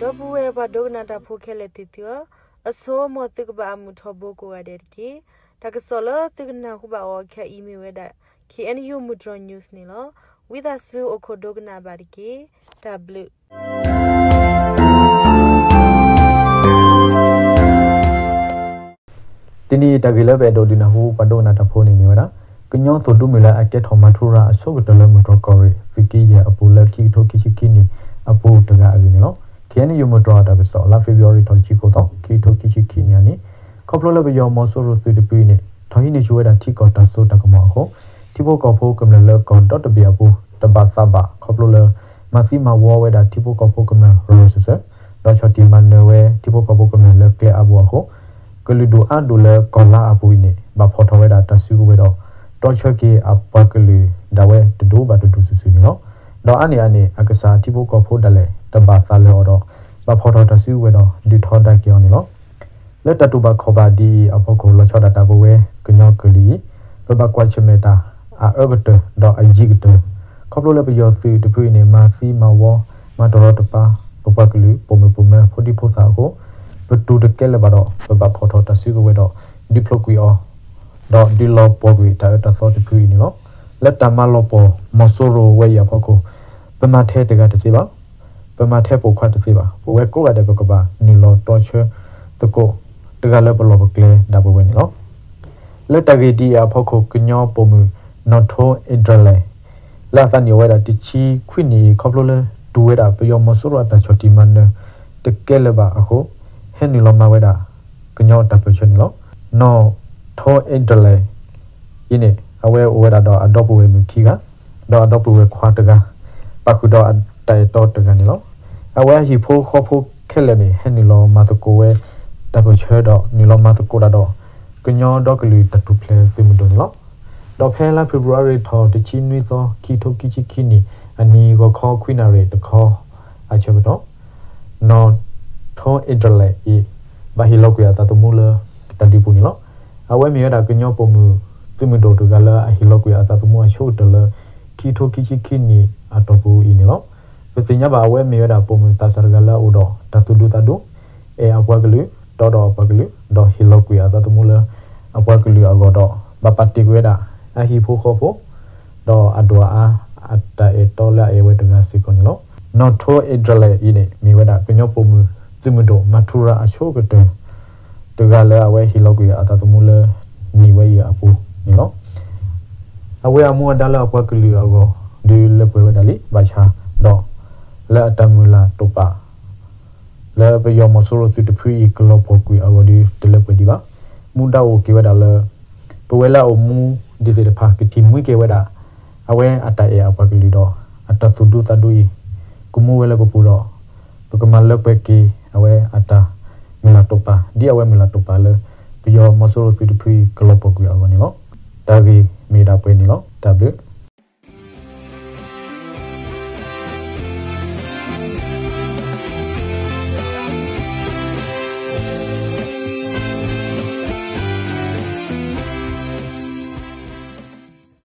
ဒီပုၢ်ဝဲၢ်ပှၤဒိကနၣ်တၢ်ဖိခဲလၢာ်သ့ၣ်သုဧၢ, အဆိ မ်သုကဘၣ်အမုာ်ထီဘိကိးဂၤဒဲးတက့ၢ်. တၢ်ကစီၣ်လၢသုကနၢ်ဟူဘၣ်အီၤခဲအံၤမ့ၢ်ဝဲဒၣ် K N U မုၢ်တြီၤ news န့ၣ်လီၤ. ဝံသးစူၤအိၣ်ခိးဒိကနၣ်ဘၣ်တက့ၢ်. တၢ်ဘျုး တနံၤအံၤတၢ်ဂ့ၢ်လၢပအဲၣ်ဒိးဒုးနၢ်ဟူပှၤဒိကနၣ်တၢ်ဖိန့ၣ်မ့ၢ်ဝဲဒၣ် ကညီသိၣ်ဒူမုၢ်လၢအကဲထီၣ်မၤထူရၤအဆိကတၢၢ်လၢမုၢ်တြီၤကီၢ်ရ့ၣ် သုးက့ယဲၢ်အပူၤလၢခံကထိခံဆံခံနံၣ်အပူၤတဂၤအဂ့ၢ်န့ၣ်လီၤ. K N U မုၢ်တြီၤအတၢ်ကစီၣ် လါ February ထီၣ်တဆံဃိးသီ ခံကထိခံဆံခံနံၣ်အနံၤ, ခီဖျိလၢပယီၤမီၤစိရိၤသုးတဖုအံၤန့ၣ် ထီၣ်ဟံးန့ၢ်ဆူၣ်ဝဲဒၣ်ထံကီၢ်တၢ်စိတၢ်ကမီၤအဃိ ထံဖိကီၢ်ဖိကမျၢၢ်လၢကီၢ်ဒီတဘ့ၣ်အပူၤ တဘၣ်သးဘၣ် ခီဖျိလၢ မၤသံမၤဝီဝဲဒၣ်ထံဖိကီၢ်ဖိကမျၢၢ်ရိၤရိၤစၢၤစၢၤ, ဒီးဆီၣ်တံၢ်မၤနၢၤဝဲထံဖိကီၢ်ဖိကမျၢၢ်လၢကျဲအါဘိအဃိ ကလုာ်ဒူၣ်အါဒိၣ်လၢကီၢ်လါအပူၤအံၤန့ၣ် ဘၣ်ဖီၣ်ထီၣ်ဝဲဒၣ်တၢ်စုကဝဲၤဒီး တြီဆၢက့ၤအပှၤကလုာ်ဒၣ်ဝဲတဒူၣ်ဘၣ်တဒူၣ်စုာ်စုာ်န့ၣ်လီၤ. ဒီးအါန့ၢ်အန့ၣ် အကစၢ်ထံဖိကီၢ်ဖိဒၣ်လဲာ် တဘၣ်သးလၢာ်အီၤဒီး ဘၣ်ဖီၣ်ထီၣ်တၢ်စုကဝဲၤဒီး ဒုးထီဒါက့ၤအီၤန့ၣ်လီၤ. လၢတၢ်တူၢ်ဘၣ်ခီၣ်ဘၣ်ဒ်အံၤအဖီခိၣ် လီၤဆီဒၣ်တၢ်ပဝဲကညီကလုာ်အံၤ ပဘၣ်ကွၢ်ဆၢၣ်မဲာ်တၢ် အအၢကတၢၢ်ဒီးအယံၤကတၢၢ်, ခီဖျိလၢပယီၤသုးတဖုအံၤန့ၣ် မၤသံမၤဝီ မၤတရီတပါ ပပှၤကလုာ်ပိာ်မုၣ်ပိာ်မၢၤ ဖိဒံဖိသၣ်အဃိ ပတူၢ်တကဲလၢၤဘၣ်ဒီး ပဘၣ်ဖီၣ်ထီၣ်တၢ်စုကဝဲၤဒီး ဒုးဖျိးကွံာ်အီၤ ဒီးဒုးလီၤပှီၢ်ကွံာ်တၢ်အၢတၢ်သီတဖုအံၤန့ၣ်လီၤ. လၢတၢ်မၤလီၤပှီၢ်မီၤစိရိၤဝဲအံၤအဖီခိၣ် ပမၤထဲတဂၤတသ့ဘၣ်, ပမၤထဲပိာ်ခွါတသ့ဘၣ်, ပဝဲကိးဂၤဒဲးပကဘၣ်နုာ်လီၤတြီဆၢသကိး တဂၤလၢပလီၢ်ပကျဲဒၣ်ပဝဲန့ၣ်လီၤ. လၢတၢ်ဂ့ၢ်ဒ်အံၤအဖီခိၣ် ကညီပိာ်မုၣ် နီၣ်ထိအ့ဒြလဲၣ် လၢအသးနံၣ်အိၣ်ဝဲဒၣ်တဆံခွံနံၣ်အံၤ ခီဖျိလၢတူၢ်ဝဲဒၣ်ပယီၤမီၤစိရိၤအတၢ်ဆီၣ်တံၢ်မၤနၢၤတကဲလၢၤဘၣ်အဃိ ဟဲနုာ်လီၤမၤဝဲဒၣ် ကညီတၢ်ပၢၢ်ဆၢန့ၣ်လီၤ. နီၣ်ထိအ့ဒြလဲၣ်အံၤန့ၣ် အဝဲအိၣ်ဝဲဒၣ်ဒီးအဒီပုၢ်ဝဲၢ်မုၣ်ခံဂၤ ဒီးအဒီပုၢ်ဝဲၢ်ခွါတဂၤ ပာ်ဃုာ်ဒီးအတၢ်အဲၣ်တီတဂၤန့ၣ်လီၤ. အဝဲအဟံၣ်ဖိဃီဖိခဲလၢာ်န့ၣ် ဟဲနုာ်လီၤမၤသကိးဝဲတၢ်ပၢၢ်ဆၢဒီး နုာ်လီၤမၤသကိးတၢ်ဒီး ကညီဒီကလုာ်တၢ်ထူၣ်ဖျဲးသုးမုၢ်ဒိၣ်န့ၣ်လီၤ. ဒီးဖဲလါ February ထီၣ်တဆံနွံသီ ခံကထိခံဆံခံနံၣ် အနံၤဂီၤခီခွံနၣ်ရံၣ်တခီအဆၢကတီၢ် နီၣ်ထိအ့ဒြလဲၣ်အံၤ ဘၣ်ဟ့ၣ်လီၤကွံာ်အသးသမူလၢတၢ်ဒုးပူၤန့ၣ်လီၤ. အဝဲမ့ၢ်ဝဲဒၣ်ကညီပိာ်မုၣ်သုးမုၢ်ဒိၣ်တဂၤလၢအဟ့ၣ်လီၤကွံာ်အသးသမူအဆိကတၢၢ်လၢ ခံကထိခံဆံခံနံၣ်အတီၢ်ပူၤအံၤန့ၣ်လီၤ. ပသ့ၣ်ညါဘၣ်အဝဲမ့ၢ်ဝဲဒၣ်ပိာ်မုၣ်သးစၢ်တဂၤလၢအအိၣ်ဒီးတၢ်သူၣ်ဒူသးဒူ အဲၣ်အပှၤကလုာ် တီဒီးအပှၤကလုာ် ဒီးဟ့ၣ်လီၤကွံာ်အသးသမူလၢအပှၤကလုာ်အဂီၢ်ဒီး ဘၣ်ပာ်တ့ၢ်ကွံာ်ဝဲဒၣ် အဟံၣ်ဖိဃီဖိ ဒီးအဒိၣ်အအါ အတၢ်အဲၣ်တီလၢအအဲၣ်ဝဲတဂၤစ့ၢ်ကီးန့ၣ်လီၤ. နီၣ်ထိအ့ဒြလဲၣ်အံၤန့ၣ် မ့ၢ်ဝဲဒၣ်ကညီပိာ်မုၣ်သုးမုၢ်ဒိၣ်မၤထူရၤအဆိကတၢၢ် တဂၤလၢအဝဲဟ့ၣ်လီၤကွံာ်အသးသမူလၢနံၣ်ဝဲအံၤအပူၤန့ၣ်လီၤ. အဝဲအမူအဒါလၢအပှၤကလုာ်အဂီၢ် ဒုးလၢပှဲၤဝဲဒၣ်လံ ဘၣ်ဆၣ်ဒီး လၢအတၢ်မုၢ်လၢ်တိာ်ပာ် လၢပယီၤမီၤစိရိၤသုးတဖုအံၤ ကလီၤပှီၢ်ကွံာ်အဂီၢ်ဒီး တလၢပှဲၤဒံးဘၣ်. မူဒါအိၣ်က့ၤဝဲဒၣ်လၢ ပဝဲလၢအအိၣ်မူဒံးသ့ၣ်တဖၣ် ကထံၣ်မှံက့ၤဝဲဒၣ် အဝဲအတၢ်အဲၣ်အပှၤကလုာ်ဒီး အတၢ်သူၣ်ဒူသးဒူအံၤ ကမူဝဲလၢပပူၤဒီး ပကမၤလၢပှဲၤက့ၤအဝဲအတၢ်မုၢ်လၢ်တိာ်ပာ် ဒ်အဝဲမုၢ်လၢ်တိာ်ပာ်လၢ ပယီၤမီၤစိရိၤသုးတဖုအံၤ ကလီၤပှီၢ်ကွံာ်အဂီၢ်န့ၣ်လီၤ. တၢ်ဂ့ၢ်မ့ၢ်ဒၣ်ပှဲၤန့ၣ်လီၤ. တၢ်ဘျုး